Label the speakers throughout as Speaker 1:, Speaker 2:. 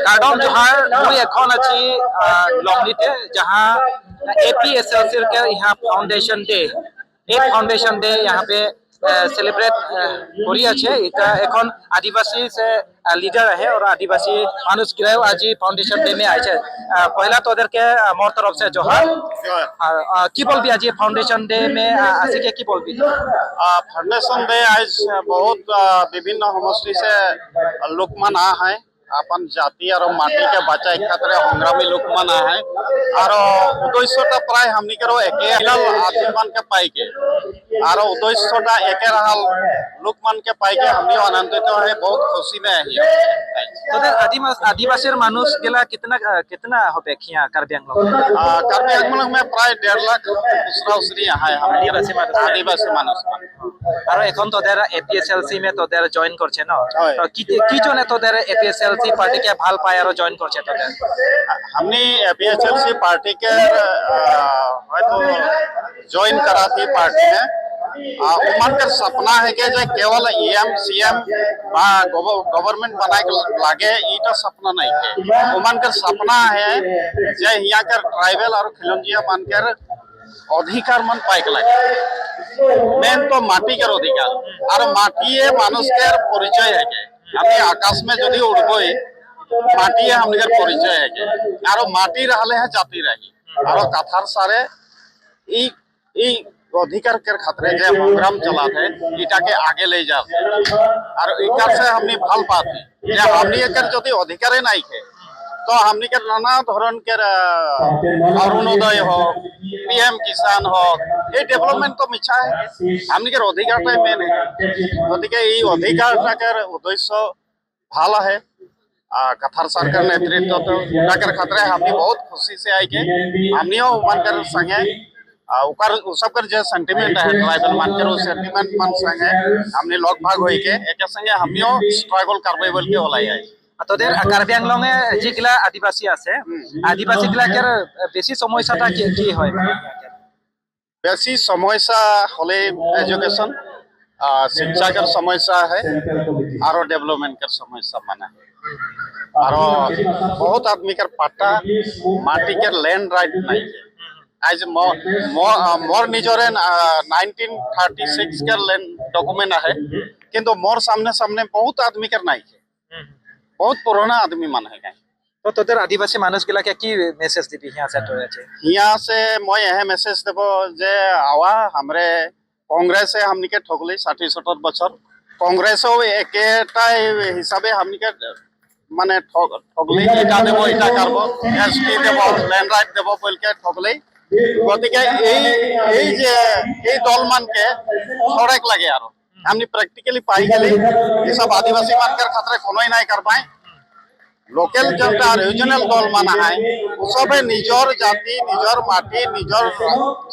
Speaker 1: কার্ডম জোহার। মুই এখন আছি লংনিতে, जहां एपीएसएलसी के यहाँ फाउंडेशन डे, एक फाउंडेशन डे यहाँ पे सेलिब्रेट কৰি আছে। এটা এখন आदिवासी से लीडर है और आदिवासी মানুষ গিলাও আজি फाउंडेशन डे में আইছে। পহলা তোদেরকে মোর তরফ से जोहार। আর কি বলবি, আজি फाउंडेशन डे में আসিকে কি বলবি?
Speaker 2: फाउंडेशन डे आज बहुत विभिन्न সমষ্টি से लोकमान आ है। अपन जाति और माटी के बचाए खातिर সংগ্রামী লোকমান আহে আর উদ্দেশ্যটা প্রায় हमनी के एके आदमी मान के पाई के और उद्देश्यটা एके रहल लोकमान के पाई के हमनी आनंदित है, बहुत खुशी में है।
Speaker 1: তোদের আদিবাসীর মানুষ গেলা কিতনা কিতনা হবে খিয়া কার্বি আংলং?
Speaker 2: कार्बी आंगलंग में प्राय 1.5 लाख उसरा उसरी है हम।
Speaker 1: আদিবাসী মানুষ।
Speaker 2: आदिवासी মানুষ।
Speaker 1: আর এখন তোদের এপিএসএলসি মে তোদের জয়েন করছে ন?
Speaker 2: হয়।
Speaker 1: তো কি কি জন্য তোদের এপিএসএলসি পার্টিকে ভাল পায় আর জয়েন করছে তোদের?
Speaker 2: हमने एपीएचएलसी पार्टी के হয়তো ज्वाइन करा थी पार्टी में। उमन के सपना है कि जे केवल ईएम सीएम बा गवर्नमेंट बनाए के लागे, ईटा सपना नहीं है। उमन के सपना है जे यहाँ के ट्राइबल और खिलंजिया मान के अधिकार मन पाए के लागे। मेन तो माटी के अधिकार और माटिए মানুষ के परिचय है। আমি আকাশ में যদি উড়বই, মাটিয়ে हमनी परिचय है আর মাটি रहले है जाति रही। और कथार सारे এই এই अधिकार के खातिर जे সংগ্রাম चलाते, এটাকে आगे ले जाते और एकर से हमनी ভাল पाती जे हमनी एकर যদি अधिकारे নাই खे, तो हमनी के नाना धरन के अरुणोदय হোক, पीएम किसान হোক, এই डेवलपमेंट तो मिছা है। हमनी के अधिकारটাই মেন है। গতিকে এই অধিকারটাকে উদ্দেশ্য ভাল আহে कथार सरकार नेतृत्व तो उनकर खातिर हमनी बहुत खुशी से आई के हमनियो मन कर संगे ओकर उ सबकर जे सेंटिमेंट है, ट्राइबल मान कर, उ सेंटिमेंट मन संगे हमनी लग भाग होई के एके संगे हमनियो स्ट्रगल करबे बोल के ओলাই आई।
Speaker 1: তোদের কার্বি আংলং এ যেগুলা আদিবাসী আছে, আদিবাসী গিলাকের বেশি সমস্যাটা কি কি হয় মানে?
Speaker 2: বেশি সমস্যা হলে एजुकेशन, शिक्षा के समस्या है और डेवलपमेंट के समस्या माने और बहुत आदमी के पट्टा माटी के लैंड राइट नहीं है। आज मोर নিজৰে 1936 के लैंड डॉक्यूमेंट है, কিন্তু मोर सामने सामने बहुत आदमी के नहीं है, बहुत पुराना आदमी मान है।
Speaker 1: তো তোদের আদিবাসী মানুষ গিলাকে কি মেসেজ দিবি হিয়া সেট হয়ে আছে?
Speaker 2: हिया से মই এহে মেসেজ দেব যে আवा हमरे कांग्रेस हमनी के ठगली 60-70 বছর। কংগ্রেসও একেটাই হিসাবে हमनी के মানে ঠগলি, এটা দেব, এটা করব, এসটি দেব, ল্যান্ড রাইট দেব বলকে ঠগলি। গতিকে এই এই যে এই দল মানকে সড়ক লাগে আর আমি প্র্যাকটিক্যালি পাই গেলি এসব আদিবাসী মানকের খাতরে কোনোই নাই করবাই। লোকেল যেটা রিজনাল দল মানা হয়, সবে নিজর জাতি, নিজর মাটি, নিজর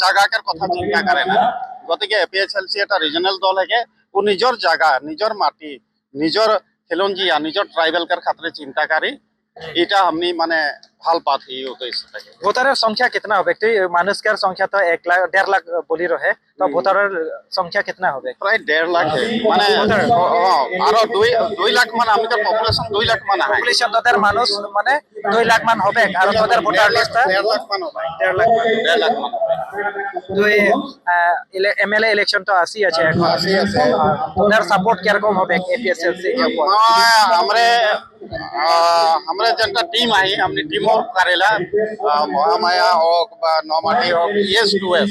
Speaker 2: জায়গাকের কথা চিন্তা করে না। গতিকে এপিএসএলসি এটা রিজনাল দল হেকে ও নিজর জায়গা, নিজর মাটি, নিজর খিলঞ্জিয়া, নিজর ট্রাইবেলকার খাতরে চিন্তা করি। এটা আমি মানে ভাল পাথি এই উদ্দেশ্য থেকে।
Speaker 1: ভোটারের সংখ্যা কিতনা হবে? একটু মানুষের সংখ্যা তো 1 লাখ 1.5 লাখ বলি রহে, তো ভোটারের সংখ্যা কিতনা হবে?
Speaker 2: প্রায় 1.5 লাখ মানে আরো 2 লাখ মানে আমাদের পপুলেশন 2 লাখ মানে হয়।
Speaker 1: পপুলেশন তোদের মানুষ মানে 2 লাখ মান হবে আর তোদের ভোটার লিস্ট
Speaker 2: 1.5 লাখ মান হবে।
Speaker 1: 1.5 লাখ মান।
Speaker 2: 1.5 লাখ মান হবে।
Speaker 1: দুই এমএলএ ইলেকশন তো আসি আছে এখন।
Speaker 2: আসি আছে।
Speaker 1: তোদের সাপোর্ট কিরকম হবে এপিএসএলসি के ऊपर?
Speaker 2: हमरे हमरे যেটা टीम आई, हमने टीम वर्क करेला। মহামায়া হোক বা নমাটি হোক, এস টু এস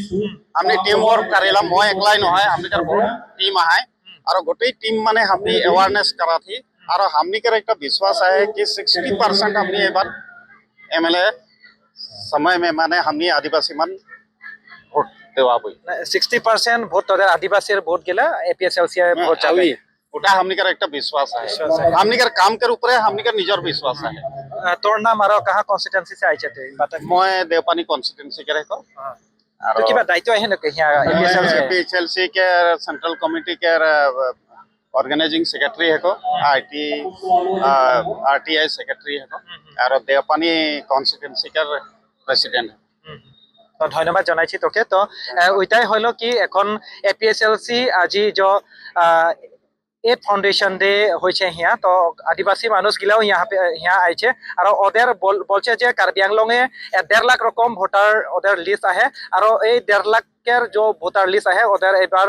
Speaker 2: हमने टीम वर्क करेला। মই একলাই নহয়, हमने বহুত टीम আহে আৰু গোটেই टीम মানে हमने अवेयरनेस करा थी और हमने के একটা विश्वास है कि 60% हमने एबार एमएलए समय में माने हमने आदिवासी মান ভোট দেওয়াবই।
Speaker 1: 60% ভোট তোদের আদিবাসীর ভোট গেলা এপিএসএলসি ভোট যাবে।
Speaker 2: ওটা हमने का একটা विश्वास है।
Speaker 1: विश्वास है।
Speaker 2: हमने का काम के ऊपर हमने का নিজের বিশ্বাস है।
Speaker 1: তোর নাম আর কাহা কনস্টিটুয়েন্সি সে আইছে তুই বাতা।
Speaker 2: মই দেওপানী কনস্টিটুয়েন্সি কে রেখো।
Speaker 1: তো কিবা দায়িত্ব আহে নাকি হিয়া এপিএসএলসি?
Speaker 2: एपीएचएलसी के सेंट्रल कमिटी के ऑर्गेनाइजिंग सेक्रेटरी है, आरटी आरटीआई सेक्रेटरी है और देवपानी कॉन्स्टिट्यूंसी के प्रेसिडेंट है।
Speaker 1: তো ধন্যবাদ জনাইছি তোকে। তো ওইটাই হইল কি এখন এপিএসএলসি আজি য 8 ফাউন্ডেশন ডে হয়েছে হিয়া। তো আদিবাসী মানুষ গিলাও यहाँ पे হিয়া আইছে আর ওদের বলছে যে কার্বি আংলং এ 1.5 লাখ রকম ভোটার ওদের লিস্ট আহে আর এই 1.5 লাখ के जो भोटर लिस्ट है, ওদের এবার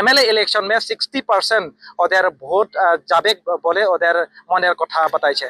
Speaker 1: এমএলএ ইলেকশন में 60% ওদের ভোট যাবে বলে ওদের মনের কথা বাতাইছে।